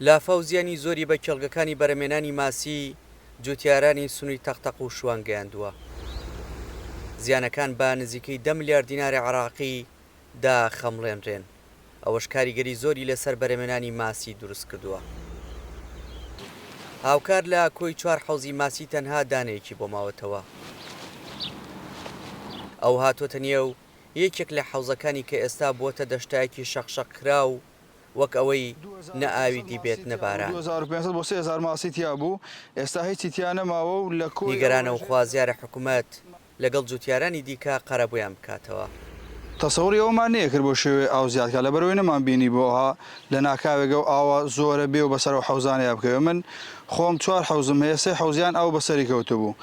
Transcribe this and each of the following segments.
لافاو زیانی زۆری بە کێڵگەکانی بەرەمێنانی ماسی جوتیارانی سنووری تەقتەق و شوان گەیاندووە. زیانەکان بە نزیکەی دە ملیار دیناری عێراقی دەخەمڵێنرێن، ئەوەش کاریگەری زۆری لەسەر بەرەمێنانی ماسی دروستکردووە. هاوکار لە کۆی چوار حەوزی ماسی تەنها دانەیەکی بۆ ماوەتەوە. ئەو هاتۆتە نێو یەکێک لە حەوزەکانی کە ئێستا بووەتە دەشتایەکی شەق شەق کراو وەک ئەوەی نە ئاوی دیبێت نە باران. نیگەرانە و خوازیارە حکومەت لەگەڵ جوتیارانی دیکە قەرەبوویان بکاتەوە. تەسەوری ئەوەمان نەیەکرد بەو شێوەیە ئاو زیاد کا لەبەرئەوەی نەمان بینی بۆ ئەوها لەناکاوێک ئەو ئاوە زۆرە بێ و بەسەر ئەو حەوزانەیا بکەوێ من خۆم چوار حەوزم هەیە سێ حەوزیان ئاو بەسەری کەوتبوو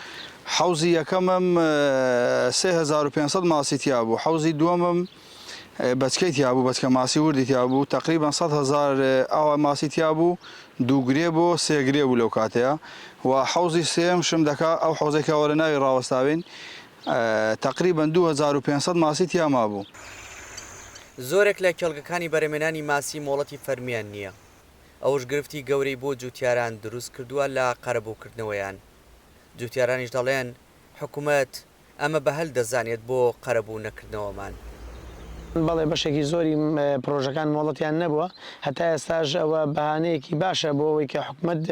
حەوزی یەکەمم 3500 ماسی تیا بوو حەوزی دووەمم بەچکەی تیا بوو بەچکە ماسی وردی تیا بوو تقریبا 100 هزار ئاوا ماسی تیا بوو دوو گرێ بۆ سێ گرێ بوو لەو کاتەیە و حەوزی سێم شم دەکا ئەو حەوزەی کە وەرە ناوی ڕاوەستاوین تەقریبەن 2500 ماسی تیا مابوو. زۆرێک لە کێڵگەکانی بەرهەمێنانی ماسی مۆڵەتی فەرمییان نییە، ئەوەش گرفتی گەورەی بۆ جووتیاران دروستکردووە لە قەرەبووکردنەوەیان. جووتیارانیش دەڵێن، حکومەت ئەمە بە هەل دەزانێت بۆ قەرەبوو نەکردنەوەمان. بەڵێ بەشێکی زۆری پڕۆژەکان مۆڵەتیان نەبووە، هەتا ئێستاش ئەوە بەهانەیەکی باشە بۆ ئەوەی کە حکومەت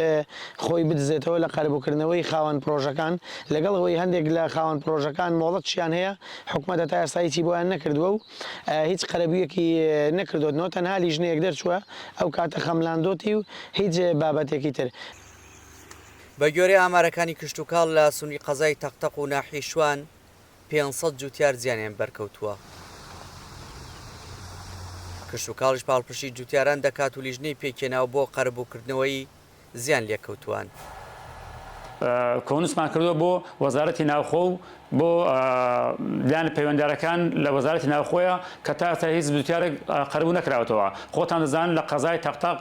خۆی بدزێتەوە لە قەرەبووکردنەوەی خاوەن پڕۆژەکان، لەگەڵ ئەوەی هەندێک لە خاوەن پڕۆژەکان مۆڵەتشیان هەیە، حکومەت هەتا ئێستا هیچی بۆیان نەکردووە و هیچ قەرەبوویەکی نەکردۆتنەوە، تەنها لیژنەیەک دەرچووە ئەو کاتە خەملاندۆتی و هیچ بابەتێکی تر. بەگوێرەی ئامارەکانی کشتوکاڵ لە سنووری قەزای تەقتەق و ناحیەی شوان 500 جوتیار زیانیان بەرکەوتووە. کشتوکاڵیش پاڵپشتی جوتیاران دەکات و لیژنەی پێکهێناوە بۆ قەرەبووکردنەوەی زیان لێکەوتووان. کۆنووسمان کردووە بۆ وەزارەتی ناوخۆ و بۆ لایەنە پەیوەندارەکان لە وەزارەتی ناوخۆیە کە تا ئێستا هیچ جوتیارێک قەرەبوو نەکراوەتەوە. خۆتان دەزانن لە قەزای تەقتەق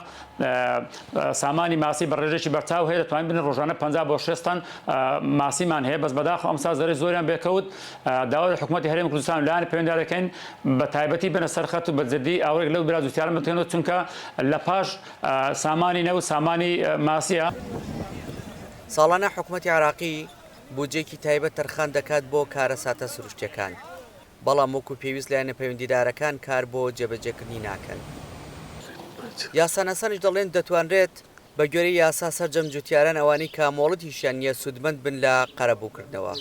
سامانی ماسی بە ڕێژەیەکی بەرچاو هەیە دەتوانین بڵێین ڕۆژانە 50 بۆ 60 تەن ماسیمان هەیە بەس بەداخەوە ئەمساڵ زەرەری زۆریان بێکەوت داوا لە حکوومەتی هەرێمی کوردستان و لایەنە پەیوەندار دەکەین بە تایبەتی بنە سەر خەت و بە جدی ئاوڕێک لەو برا جوتیارە بدەنەوە چونکە لە پاش سامانی نەوت سامانی ماسیە. ساڵانە حکومەتی عێراقی بودجەیەکی تایبەت تەرخان دەکات بۆ کارەساتە سروشتیەکان، بەڵام وەکو پێویست لایەنە پەیوەندیدارەکان کار بۆ جێبەجێکردنی ناکەن. یاساناسانیش دەڵێن دەتوانرێت بە گوێرەی یاسا سەرجەم جوتیاران ئەوانەی کە مۆڵەتیشیان نییە سوودمەند بن لە قەرەبووکردنەوە.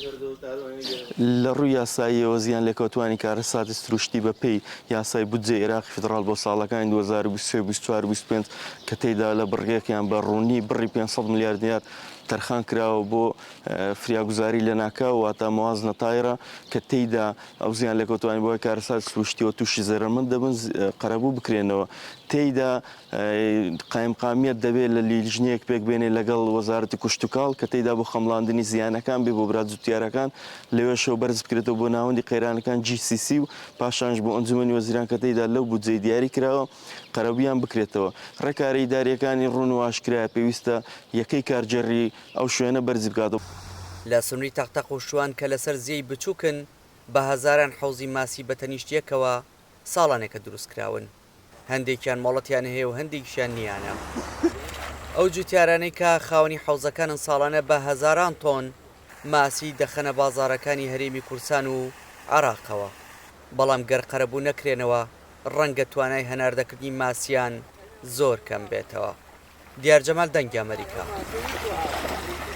لە ڕووی یاساییەوە زیانلێکەوتووانی کارەساتی سروشتی بە پێی یاسای بودجەی ئێراقی فیدڕاڵ بۆ ساڵەکانی 2023، 24 و 25 کە تێیدا لە بڕگەیەکیان بە ڕوونی بڕی 500 ملیار دینار تەرخان کراوە بۆ فریاگوزاری لەناکاو واتە موازنە تایرە کە تێیدا ئەو زیانلێکەوتووانەی بەهۆی کارەساتی سروشتیەوە تووشی زەرەرمەند دەبن قەرەبوو بکرێنەوە. تێیدا قایمقامیەت دەبێت لە لیژنەیەک پێک بێنێ لەگەڵ وەزارەتی کوشتوکاڵ کە تێیدا بۆ خەمڵاندنی زیانەکان بێ بۆ برا جوتیارەکان لەوێشەوە بەرز بکرێتەوە بۆ ناوەندی قەیرانەکان GCC و پاشانش بۆ ئەنجومەنی وەزیران کە تێیدا لەو بودجەی دیاری کراوە قەرەبوویان بکرێتەوە. ڕێکارە ئیدارییەکانی ڕوون و ئاشکرایە پێویستە یەکەی کارگێڕی ئەو شوێنە بەرزی بکاتەوە. لە سنووری تەقتەق و شوان کە لەسەر زێی بچووکن بە هەزاران حەوزی ماسی بە تەنیشت یەکەوە ساڵانێکە دروستکراون. هەندێکیان مۆڵەتیان هەیە و هەندێکیشیان نییانە. ئەو جوتیارانەی کە خاوەنی حەوزەکانن ساڵانە بە هەزاران تۆن ماسی دەخەنە بازاڕەکانی هەرێمی کوردستان و عێراقەوە، بەڵام گەر قەرەبوو نەکرێنەوە ڕەنگە توانای هەناردەکردنی ماسیان زۆر کەم بێتەوە. دیار جەمال، دەنگی ئەمەریکا.